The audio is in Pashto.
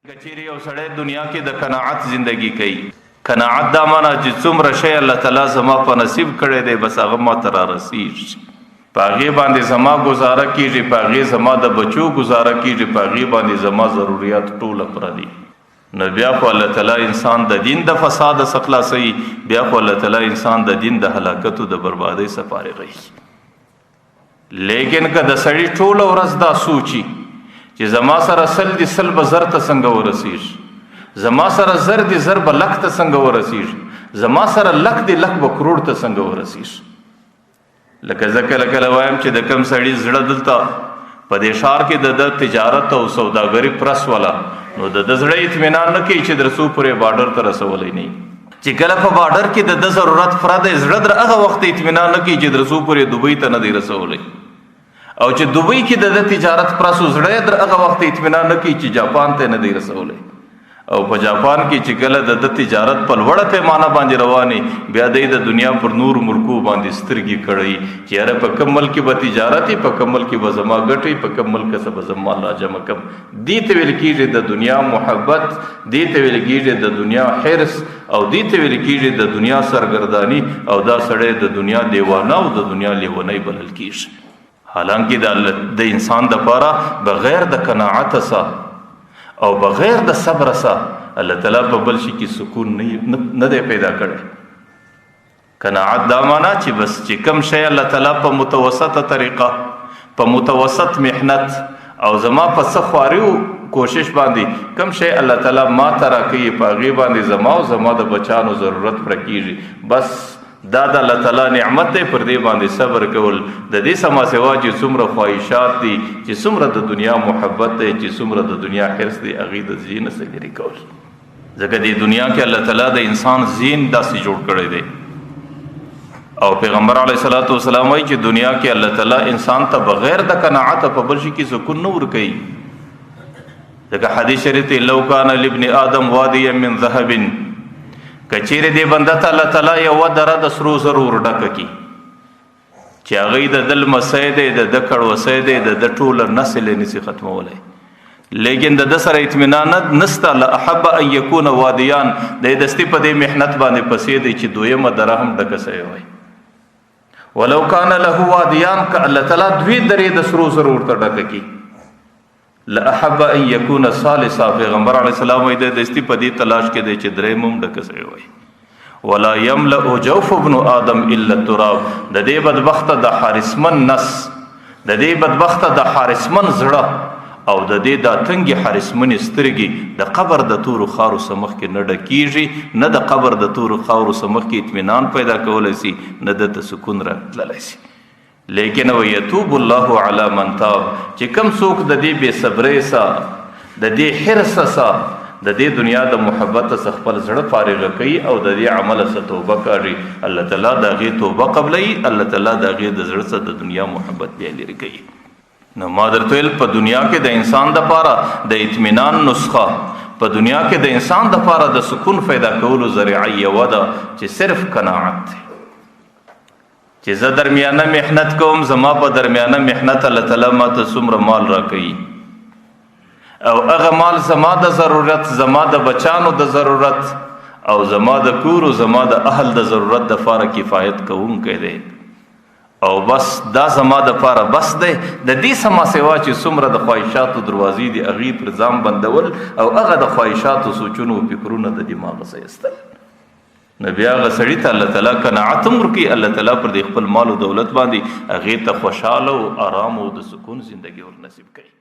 که چیرې یو سړی دنیا کې د قناعت زندگی کوي، قناعت دا معنا چې څومره شی الله تعالی زما په نصیب کړی دی، بس هغه ما ته را رسیږي، په هغې باندې زما ګزاره کیږي، په هغې زما د بچو ګزاره کیږي، په هغې باندې زما ضروریات ټوله پوره دي. نو بیا خو الله تعالی انسان د دین د فساد څخه خلاصوي، بیا خو الله تعالی انسان د دین د هلاکت او د بربادۍ څخه فارغوي. لیکن که د سړي ټوله ورځ دا سوچي چې زما سره 100 دي، 100 به 1000 ته څنګه ورسیږي، زما سره 1000 دي، 1000 به 1,00,000 ته څنګه ورسیږي، زما سره 1,00,000 دي، 1,00,000 به 1,00,00,000 ته څنګه ورسیږي. لکه زه کله کله وایم چې د کم سړي زړه دلته په دې ښار کې د تجارت او سوداګري پرس ولا، نو د زړه اطمینان نه کوي چې درسو پورې بارډر ته رسولی نه، چې کله په بارډر کې د ضرورت پوره دی، زړه در هغه وخت اطمینان نه کوي چې درسو پورې دوبۍ ته نه دی رسولی، او چې دوبۍ کې د تجارت پرسو، زړه در هغه وخت اطمینان نه کوي چې جاپان ته نه دی رسولی، او په جاپان کې چې کله د تجارت په لوړه پیمانه باندې رواني، بیا دی د دنیا پر نور ملکو باندې سترګې کړی چې یاره په کوم ملک کې به تجارت، په کوم ملک کې به زما ګټې، په کوم ملک کې به زما مال راجمع کم. دې ته ویل کېږي د دنیا محبت، دې ته ویل کېږي د دنیا حرص، او دې ته ویل کېږي د دنیا سرګردانی، او دا سړی د دنیا دیوانه او د دنیا لیونی بلل کېږي. حالانکه د انسان د پاره بغیر د قناعت سره او بغیر د صبر سره الله تعالی په بل شي کې سکون نه دی پیدا کړی. قناعت دا معنا چې بس چې کم شی الله تعالی په متوسطه طریقه، په متوسط محنت او زما په څه خواري او کوشش باندې کم شی الله تعالی ما ته راکوي، په هغې باندې زما او زما د بچانو ضرورت پوره کېږي، بس دا د الله تعالی نعمت دی، پر دې باندې صبر کول. د دې سما سوا چې څومره خواهشات دي، چې څومره د دنیا محبت دی، چې څومره د دنیا حرص دی، هغې د ذهن څخه لرې کول. ځکه دې دنیا کې الله تعالی د انسان ذهن داسې جوړ کړی دی، او پیغمبر علیه الصلاۃ والسلام وایي چې دنیا کې الله تعالی انسان ته بغیر د قناعت په بل شي کې سکون نه ورکوي. ځکه حدیث شریف ته لو کان لابن آدم وادیا من ذهب، کچیر دې بنده ته الله تعالی یو دره د سرو زرو ورډکه کی، چې هغه د دل مسې دی، د دکړ وسې دی، د د ټوله نسل نسی ختمولای، لیکن د سره اطمینان نسته. لا احب ان یکون وادیان، د دستی په دې محنت باندې پسې دی چې دویمه دره هم ډکه سوی وای. ولو کان له وادیان، ک الله تعالی دوی درې د سرو زرو ورته ډکه کی، لاحب ان یکون ثالثا. پیغمبر علی السلام وای د دستی په دې تلاش کې دی چې درې موم ډکه سوی وای. ولا يملأ جوف ابن آدم الا التراب، د دې بدبخت د حارسمن نس، د دې بدبخت د حارسمن زړه او د دې د تنګي حارسمن سترګي د قبر د تورو خارو سمخ کې نه ډکیږي، نه د قبر د تورو خاورو سمخ کې اطمینان پیدا کولای شي، نه د سکون راتللی شي. لیکن و یتوب الله علی من تاب، چې کم څوک د دې بے صبرۍ سره، د دې حرص سره، د دې دنیا د محبت څخه خپل زړه فارغ کوي او د دې عمل څخه توبه کوي، الله تعالی د هغې توبه قبلوي، الله تعالی د هغې د زړه څخه د دنیا محبت بیا لرې کوي. نو ما درته ویل په دنیا کې د انسان د پاره د اطمینان نسخه، په دنیا کې د انسان د پاره د سکون پیدا کولو ذریعه یوه ده چې صرف قناعت دی، چې زه درمیانه محنت کوم، زما په درمیانه محنت الله تعالی ما ته څومره مال راکوي، او هغه مال زما د ضرورت، زما د بچانو د ضرورت او زما د کور او زما د اهل د ضرورت د فاره کفایت کوونکی دی، او بس دا زما د پاره بس دی. د دې سما سوا چې څومره د خواهشاتو دروازې دي، هغې پر ځان بندول او هغه د خواهشاتو سوچونو او فکرونه د دماغ څخه ایستل. نو بیا هغه سړي ته الله تعالی قناعت هم ورکوي، الله تعالی پر دې خپل مال او دولت باندې هغې ته خوشحاله او آرام او د سکون زندګي ورنصیب کوي.